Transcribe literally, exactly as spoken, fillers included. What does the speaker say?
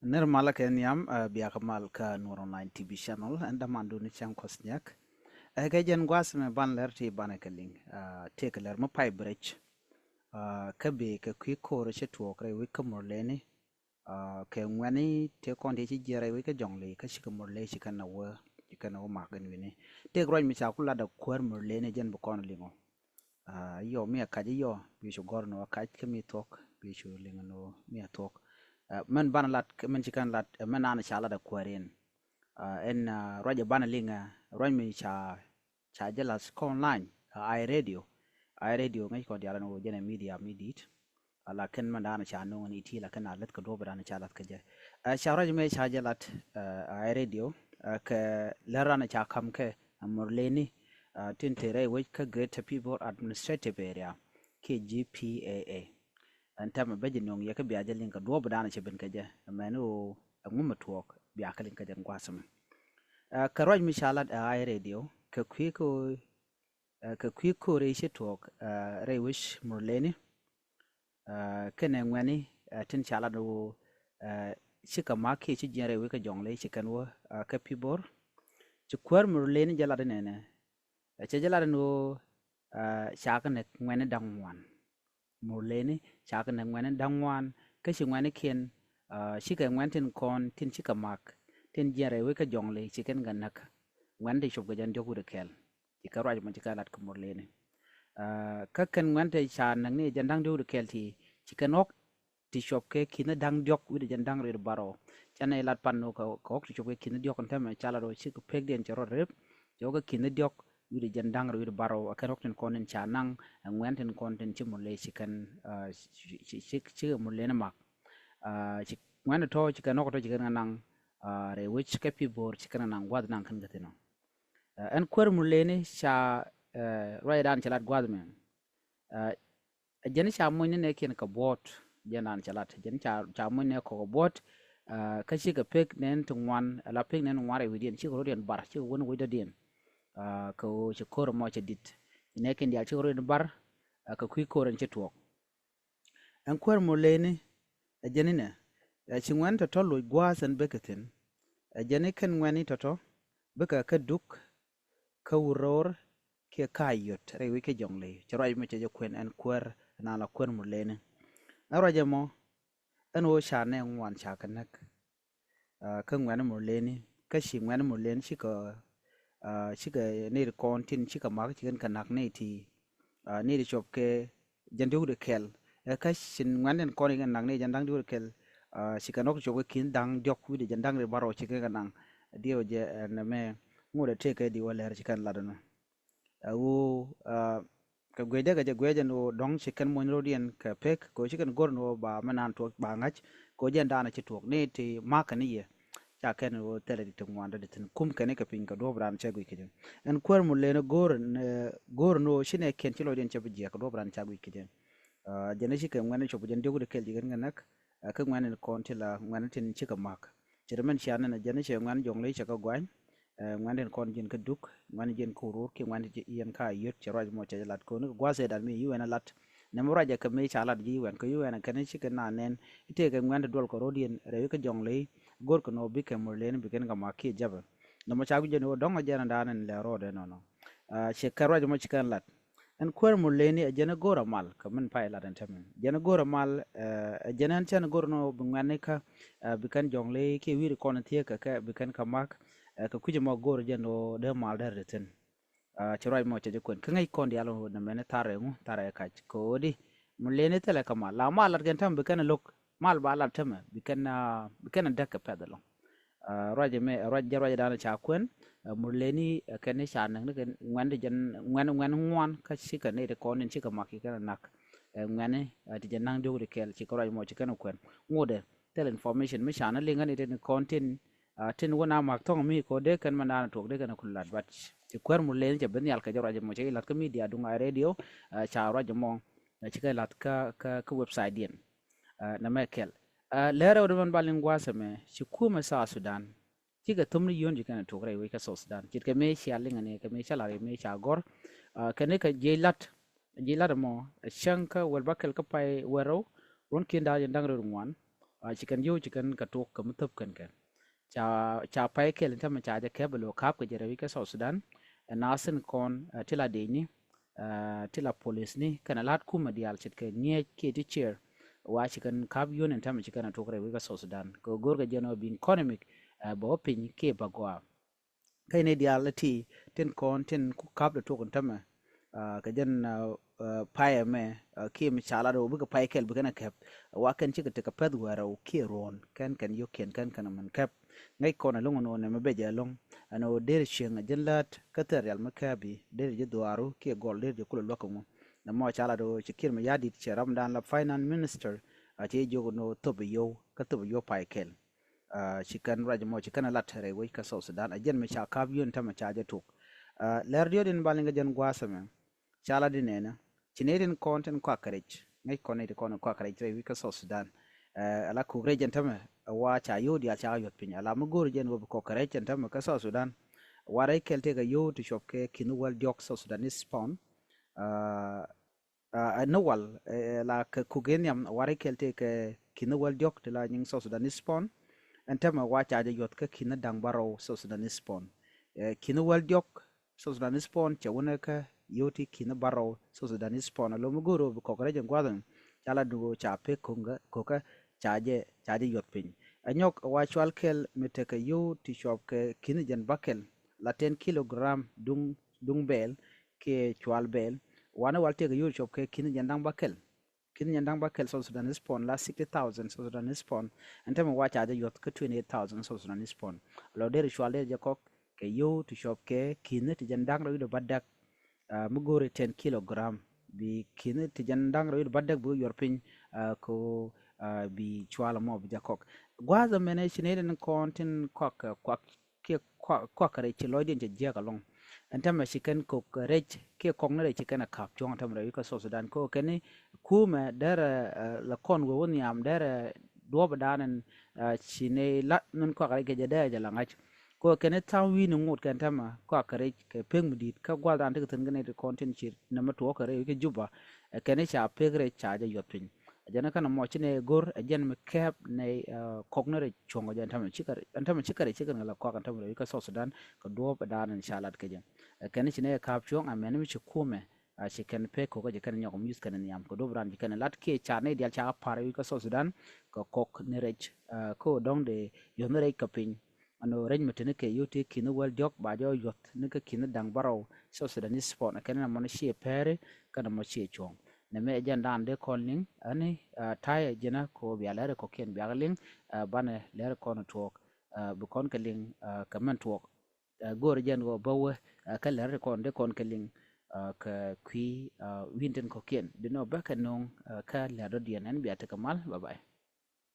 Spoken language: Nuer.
Nir malä kɛ nhiam, ɛ, biakä mal kä Nuɔr Online T V channel, ɛn dämandu ni cäŋ kuɔth nyɛk. Ɛ, kɛ jɛn gua̱a̱th mɛ ban lɛr ti banɛ kɛ liŋ, ɛ, tëëkɛ lɛr mi pay bi rɛc. Ɛ, kä bi kɛ kui̱ ko̱r cɛ tuɔɔk rɛy wec kä Murleni. Ɛ, kɛ ŋuɛni tëë kɔn ti ci jiɛn rɛy wec kä Jɔŋli, kä cikɛ Murle cikɛ nɛ wä, cikɛ nɛ wä mak gɛn wi̱ni. Tëëk ruac mi ca ku lat ɛ kuäär Murleni jɛn bi kɔn liŋɔ. Ɛ, yɔ mi a kac yɔ, bi cu gɔr ni wä kac kä mi thuɔk, bi cu liŋ ni wä mi a thuɔk. Ɛ, mɛn banɛ lat, mɛn ci kɛn lat, ɛ, mɛn an ca lat ɛ kuäär in. Ɛ, ɛn, ɛ, ruac ɛ banɛ liŋ, ɛ, ruac mi ca, ca jɛ lath kä online, ɛ, Ai Radio. Ai Radio ŋäc kɔn diaal ni wä jɛn ɛ media mi di̱i̱t. Ɛ, lakin mɛn dan ca nuŋ ni ti lakin a lät kɛ duɔp dan ca lath kɛ jɛ. Ɛ, ca ruac mɛ ca jɛ lat, ɛ, Ai Radio, ɛ, kɛ lär dan ca kam kɛ, ɛ, Murleni, ɛ, tin te rɛy wec kä Greater Pibor Administrative Area, kiɛ G P A A. Ɛn tɛmɛ bä jɛ nuŋ yɛ kä bia jɛ liŋ kɛ duɔp dan cɛ ben kɛ jɛ. Ɛ, mɛn ɣöö ɛŋu mi tuɔɔk bia kɛ liŋ kɛ jɛ gua̱a̱th mɛ. Ɛ, kɛ ruac mi ca lat ɛ Ai Radio, kɛ kui̱ kɛ ɣöö, ɛ, kɛ kui̱ ko̱r rɛy ci tuɔɔk, ɛ, rɛy wec Murleni. Ɛ, kɛnɛ ŋuɛni, ɛ, tin ca lat ɣöö, ɛ, cikɛ mak kiɛ ci jiɛn rɛy wec kä Jɔŋli ci kɛn wä, ɛ, kä Pibor. Ci kuäär Murleni jɛ lat inɛnɛ. Ɛ, cɛ jɛ lat in ɣöö, ɛ, ca kɛ nɛ ŋuɛni da̱ŋ ŋuan. Murleni ca kɛ nɛ ŋuɛni da̱ŋ ŋuan, kä ci ŋuɛnikiɛn, ɛ, cikɛ ŋuɛn tin kɔn tin cikɛ mak, tin jiɛn rɛy wec kä Jɔŋli ci kɛn kɛ näk. Ŋuɛn ti cop kɛ jɛn diɔ̱k wi̱cdɛ kɛl. Ci kɛ ruac mɔ ci kɛ lat kɛ Murleni. Ɛ, kä kɛn ŋuɛn ti ca näk ni jɛn da̱ŋ diɔ̱k wi̱cdɛ kɛl ti, ci kɛn ɣɔk ti cop kɛ ki̱n da̱ŋ diɔ̱k wi̱cdɛ jɛn da̱ŋ rɛw wi̱cdɛ bärɔw. Canɛ lat pan nɔ kɛ, kɛ ɣɔk ti cop kɛ ki̱n diɔ̱k in tämɛ ca lat ɣöö cikɛ pekdiɛn cɛ rɔ rep. Cɛ ɣɔk kɛ ki̱n diɔ̱k wi̱cdɛ jɛn da̱ŋ rɛw wi̱cdɛ bärɔw, ɛ kɛn ɣɔk tin kɔn tin ca naŋ, ɛ ŋuɛn tin kɔn tin ci Murle ci kɛn, ɛ, ci, ci, ci, ci Murleni mak. Ɛ, ci ŋuɛn tɔ̱ ci kɛn ɣɔk tɔ̱ ci kɛn kɛ naŋ, ɛ, rɛy wec kä Pibor ci kɛn kɛ naŋ gua̱th naŋ kɛn kɛ thi̱n ɔ. Ɛ, ɛn kuäär Murleni ca, ɛ, ruacdan cɛ lat gua̱th mɛ. Ɛ, ɛ jɛn ca muɔ̱ny ni nɛɛkiɛn kɛ buɔ̱ɔ̱t, jɛn dan cɛ lat, jɛn ca, ca muɔ̱ny nɛɛ kɔk kɛ buɔ̱ɔ̱t, ɛ, kä cikɛ pek nɛn ti ŋuan, ala pek nɛn ŋuan rɛy wi̱cdiɛn, cikɛ rɔ̱diɛn bar, cikɛ wän wec dɔ̱diɛn. Ɛ, kɛ ɣöö ci ko̱r ɛmɔ cɛ di̱t. Nɛɛkiɛn diaal cikɛ rɔ̱diɛn bar, ɛ, kɛ kui̱ ko̱r ɛn ci tuɔɔk. Ɛn kuäär Murleni, ɛ jɛn inɛ, ɛ ci ŋuɛn tɔ̱tɔ̱ loc gua̱a̱th ɛn bekɛ thi̱n. Ɛ jɛn ikɛn ŋuɛni tɔ̱tɔ̱, bikɛ kä Duk, kä Wuror, kiɛ kä Ayot, rɛy wec kä Jɔŋli. Cɛ ruac mɛ cɛ jɛ kuɛn ɛn kuäär, ɛn ala kuäär Murleni. Ɛn ruac ɛmɔ, ɛn ɣöö ca nɛy ŋuan ca kɛ näk. Ɛ, kä ŋuɛ̈ni Murleni, kä ci ŋuɛ̈ni Murleni cikɛ, ɛ, cikɛ nɛy ti kɔn tin cikɛ mak ci kɛn kɛ na̱k nɛy ti, ɛ, nɛy ti cop kɛ jɛn diɔ̱k wi̱cdɛ kɛl. Ɛ, kä ci ŋuɛ̈ni tin kɔn ci kɛn na̱k nɛy jɛn da̱ŋ diɔ̱k wi̱cdɛ kɛl, ɛ, ci kɛn ɣɔk cop kɛ ki̱n da̱ŋ diɔ̱k wi̱cdɛ jɛn da̱ŋ rɛw bärɔw ci kɛn kɛ na̱k. Diɛw jɛ, ɛ, nɛmɛ ŋot ɛ tëëkɛ di wä lɛr ci kɛn lat ɛnɔ. Ɛ ɣöö, ɛ, kɛ guiecdɛ kɛ jɛ guiec ɛn ɣöö dɔ̱ŋ ci kɛn muɔ̱ny ro̱diɛn kɛ pek kɛ ɣöö ci kɛn go̱r ɛn ɣöö ba mɛ naan tuɔɔk ba ŋa̱c kɛ ɣöö jɛn daanɔ ci tuɔɔk ni ti ma̱k kɛn i̱ yɛ. Ca kɛn ɣöö thilɛ ti ti ŋuan dee ti thi̱n kum kɛn i̱ kɛ piny kɛ duɔ̱ɔ̱p raan cɛ guic kɛ jɛ. Ɛn kuäär Murleni go̱r ɛn, ɛ, go̱r ɛn ɣöö ci nɛɛkiɛn ci lɔcdiɛn cɛ bi jiɛk kɛ duɔ̱ɔ̱p raan ca guic kɛ jɛ. Ɛ, jɛn i̱ ci kɛ ŋuɛ̈ni cop jɛn diɔ̱k wi̱cdɛ kɛl ci kɛn kɛ näk. Ɛ, kä ŋuɛ̈ni kɔn ti la ŋuɛ̈ni tin cikɛ ma̱k. Ci ri mɛn cia nɛn ɛ jɛn i̱ cɛ ŋuɛ̈ni Jɔŋli cɛ kɛ gua̱ny. Ɛ, ŋuɛ̈ni tin kɔn jiɛn kä Duk, ŋuɛ̈ni jiɛn kä Wuror, kiɛ ŋuɛ̈ni jiɛn kä Ayot, cɛ ruac mɔ cɛ jɛ lat kɔn i̱ kɛ gua̱a̱th ɛ dan mi i̱ wɛn ɛ lat. Nɛmɛ ruac ɛ kɛ mi ca lat ji̱ i̱ wɛn kɛ i̱ wɛn ɛ kɛn i̱ cikɛ naan nɛn i̱ tëëkɛ ŋuɛ̈ni duɔl kɛ ro̱diɛn rɛy wi̱c kä Jɔŋli. Go̱r kɛ nɔ bikɛ Murleni bi kɛn kɛ ma̱k kiɛ jabɛ. Nɔmɔ ca guic jɛn ɣöö dɔ̱ŋ ɛ jɛn ɛ dan ɛn lɛ rɔɔdɛ nɔnɔ. Ɛ, cɛ kɛ ruac mɔ ci kɛn lat. Ɛn kuäär Murleni ɛ jɛn ɛ go̱r ɛ mal kɛ min pay lat ɛn tɛmɛ. Jɛn ɛ go̱r ɛ mal, ɛ, ɛ jɛn ɛn cɛn ɛ go̱r nɔ bi ŋuɛ̈ni kä, ɛ, bi kɛn Jɔŋli kiɛ wi̱i̱ ti kɔn thiek kɛ kɛ bi kɛn kɛ ma̱k, ɛ, kɛ kui̱c ɛmɔ go̱r jɛn ɣöö dee mal dee ri thi̱n. Ɛ, ci ruac mɔ cɛ jɛ kuɛn. Kä ŋäc kɔn diaal ɣöö nɛmɛ ni thar ɛŋu, thar ɛ kac. Kɛ ɣöö di, Murleni thilɛ kɛ mal. La mal lat kɛn tɛmɛ bi kɛn ɛ lo̱k. Mal ba lat tɛmɛ, bi kɛn, ɛ, bi kɛn ɛ däk kɛ pɛth ɛlɔ̱ŋ. Ɛ, ruac ɛmɛ, ɛ, ruac, jɛ ruac dan ca kuɛn, ɛ, Murleni, ɛ, kɛn i̱ ca näk ni kɛn ŋuɛ̈ni ti jɛn, ŋuɛ̈ni, ŋuɛ̈ni ŋuan kä cikɛ nɛy ti kɔn in cikɛ ma̱k ci kɛn ɛ na̱k. Ɛ, ŋuɛ̈ni, ɛ, ti jɛn da̱ŋ diɔ̱k wi̱cdɛ kɛl cikɛ ruac mɔ ci kɛn ɛ kuɛn. Ŋotdɛ, thilɛ information mi ca ni liŋ kä ni tin kɔn tin, ɛ, tin wä na ma̱k thɔ̱ŋ mi kɛ ɣöö dee kɛn mɛn dan tuɔɔk dee kɛn ɛ ku lat, but ci kuäär Murleni cɛ ben nhial kɛ jɛ ruac mɔ cɛ i̱ la̱t kä media duŋ Ai Radio, ɛ, ca ruac mɔ, ɛ, ci kɛ la̱t kä, kä, kä website diɛn. Ɛ, nɛmɛ kɛl. Ɛ, lɛr rɛw di mɛn ba liŋ gua̱a̱th ɛmɛ, ci kumɛ South Sudan. Cikɛ thom ni yio̱n ci kɛn ɛ tuɔɔk rɛy wec kä South Sudan. Ce̱tkɛ mëë cia liŋ ɛn i̱ kɛ mëë ca lar i̱ mëë ca gɔ̱r. Ɛ, kɛn i̱ kɛ jiɛc la̱t, jiɛc la̱t ɛmɔ, ɛ cäŋ kä wäl bäkɛl kä pay wäl rɛw, ruɔ̱n ki̱n da̱a̱k jɛn da̱ŋ rɛw ŋuan. Ci kɛn yio̱w ci kɛn kɛ tok kɛ mi thöp kɛn kɛ. Ca pay kɛl in tämɛ ca jɛ kɛp ɛ lo̱ ka̱p kɛ jɛ rɛw i̱ kä South Sudan. Ɛ nath tin kɔn ti la dëëcni, ti la polisni kɛnɛ la̱t kumɛ diaal ce̱tkɛ ŋi̱eec kiɛ ti ciɛɛr. Wa ci kɛn ka̱p yio̱w in tämɛ ci kɛn a tok rɛw i̱ kä South Sudan kɛ go̱o̱rkɛ jɛn ɔ bi economic bɛ wä piny kiɛ bɛ gɔaa. Kä in i̱ diaal ti tin kɔn tin ku ka̱p dee tok in tämɛ kɛ jɛn pay ɛmɛ kiɛ mi ca lat ɣöö bikɛ pay kɛl bikɛn a kɛp. Wa kɛn cikɛ tekɛ pɛth wäärä ɣöö kiɛ ruɔ̱ɔ̱n kɛn kɛn yio̱kiɛn kɛn kɛn min kɛp. Ŋäc kɔn ɛlɔ̱ŋ ɛn ɣöö nɛmɛ bɛ jɛ ɛlɔ̱ŋ ɛn ɣöö der cieŋ ɛ jɛn läät kä thil rial mi kɛp i̱ der jɛ dhuaaru kiɛ gɔl der jɛ kulɛ luäk kɛ ŋu. Nɛmɔ ca lat ɣöö ci Kiir Mayardit cɛ ramdan la finance minister a cɛ jiök ɛn ɣöö thop ɛ yio̱w kä thop ɛ yio̱w pay kɛl. Ci kɛn ruac ɛmɔ ci kɛn ɛ lat rɛy wec kä South Sudan ɛ jɛn mi ca ka̱p yio̱w in tämɛ ca jɛ tok. Lɛr diɔt in bal in kɛ jɛn gua̱a̱th ɛmɛ ca lat in nɛnɛ ci nɛy tin kɔn tin kuak kɛ rɛc ŋäc kɔn nɛy tin kɔn kuak kɛ rɛc rɛy wec kä South Sudan. Ala kuk rɛc ɛn tämɛ wa ca yio̱w diaal ca yuɔth piny ala mi go̱o̱r jɛn wä bi kɔk kɛ rɛc ɛn tämɛ kä South Sudan. Wa rɛc kɛl tëëkɛ yio̱w ti cuɔp kɛ ki̱n wäl diɔ̱k South Sudanese pound. Ɛ ni wal la kɛ kuk in nhiam wa rɛc kɛl tëëkɛ ki̱n wäl diɔ̱k ti la nyiŋ South Sudanese pound. Ɛn tämɛ wa ca jɛ yuɔth kä ki̱n da̱ŋ bärɔw South Sudanese pound. Ki̱n wäl diɔ̱k South Sudanese pound cɛ wunɛ kä yio̱w ti ki̱n bärɔw South Sudanese pound. Alo mi go̱o̱r ɣöö bi kɔk rɛc ɛn gua̱a̱th ɛn ca la duŋ ɣöö ca pek ko̱kä ca jɛ ca jɛ yuɔth piny. Ɛ nyɔk wa cual kɛl mi tekɛ yio̱w ti cuɔp kɛ ki̱n jɛn bäkɛl la ten kilogram duŋ duŋ bɛɛl kiɛ cual bɛɛl. Wanɛ wal tekɛ yio̱w ti cuɔp kɛ ki̱n jɛn da̱ŋ bäkɛl. Ki̱n jɛn da̱ŋ bäkɛl South Sudanese pound la sixty thousand South Sudanese pound. Ɛn tämɛ wa ca jɛ yuɔth kä twenty eight thousand South Sudanese pound. Lɔ der cual der jɛ kɔk kɛ yio̱w ti cuɔp kɛ ki̱n ti jɛn da̱ŋ rɛw wi̱cdɛ bädäk. Mi go̱o̱ri ten kilogram bi ki̱n ti jɛn da̱ŋ rɛw wi̱cdɛ bädäk bi yuɔr piny. Ko bi cual ɛmɔ bi jɛ kɔk. Gua̱a̱th ɛmɛnɛ ci nɛy tin kɔn tin kuak kuak kiɛ kuak kɛ rɛc ci lɔcdiɛn cɛ jiäk ɛlɔ̱ŋ. Ɛn tämɛ ci kɛn kɔk rɛc kiɛ kɔk ni rɛc ci kɛn ɛ ka̱p cuɔ̱ŋ ɛn tämɛ rɛc wi̱c kä South Sudan kɛ ɣöö kɛn i̱ kuumɛ derɛ la kɔn wee wä nhiam derɛ duɔ̱ɔ̱pdan ɛn ci nɛy lat min kuak rɛc kɛ jɛ derɛ jɛ la ŋa̱c. Kɛ ɣöö kɛn i̱ tha̱a̱ŋ wi̱i̱ni ŋot kɛn tämɛ kuak kɛ rɛc kɛ pek mi di̱i̱t kä gua̱thdan tekɛ thi̱n kɛ nɛy ti kɔn tin ci nɛmɛ tuɔɔk kɛ rɛc wi̱c kä Juba. Ɛ kɛn i̱ ca pek rɛc ca jɛ yuɔth piny. Ɛ jɛn ɛ kɛn ɛmɔ ci nɛy go̱r ɛ jɛn mi kɛɛp nɛy kɔk ni rɛc cuɔ̱ŋ ɛ jɛn tämɛ cikɛ rɛc cikɛ rɛc cikɛ rɛc la kɔak ɛn tämɛ rɛc wi̱c kä South Sudan kɛ duɔ̱ɔ̱p ɛ da̱a̱n ɛn ca lat kɛ jɛ. Ɛ kɛn ci nɛy ka̱a̱p cuɔ̱ŋ amɛn mi ci kuumɛ ci kɛn pek ko̱kä ci kɛn nyɔk mi yuth kɛn nhiam kɛ duɔ̱ɔ̱p ɛ da̱a̱n ci kɛn lat kiɛ ca nɛy diaal ca pa̱r wi̱c kä South Sudan kɛ kɔk ni rɛc. Kä dɔ̱ŋ dee yuɔth ni rɛc kɛ piny. Ɛn ɣöö rɛc mi teni kɛ yio̱w ti ki̱n wäl diɔ̱k ba jɛ yuɔth ni kä ki̱n da̱ŋ bärɔw South Sudanese pound kɛn nɛmɔ ni ciɛ pɛri kɛn nɛmɔ ciɛ cuɔ̱ŋ. Nɛmɛ ɛ jɛn da̱a̱n dee kɔn liŋ ɛn i̱ ta̱yɛ ji̱nä kɛ ɣöö bia lɛri kɔ̱kiɛn biak liŋ. Banɛ lɛri kɔn tuɔɔk bi kɔn kɛ liŋ kɛ mɛn tuɔɔk. Go̱o̱rɛ jɛn ɣöö bä wee kä lɛri kɔn dee kɔn kɛ liŋ kɛ kui̱ wi̱n tin kɔ̱kiɛn bi nɔ bä kɛ no̱o̱ŋ kä lɛr dɔ̱diɛn ɛn bia tekɛ mal. Bye bye.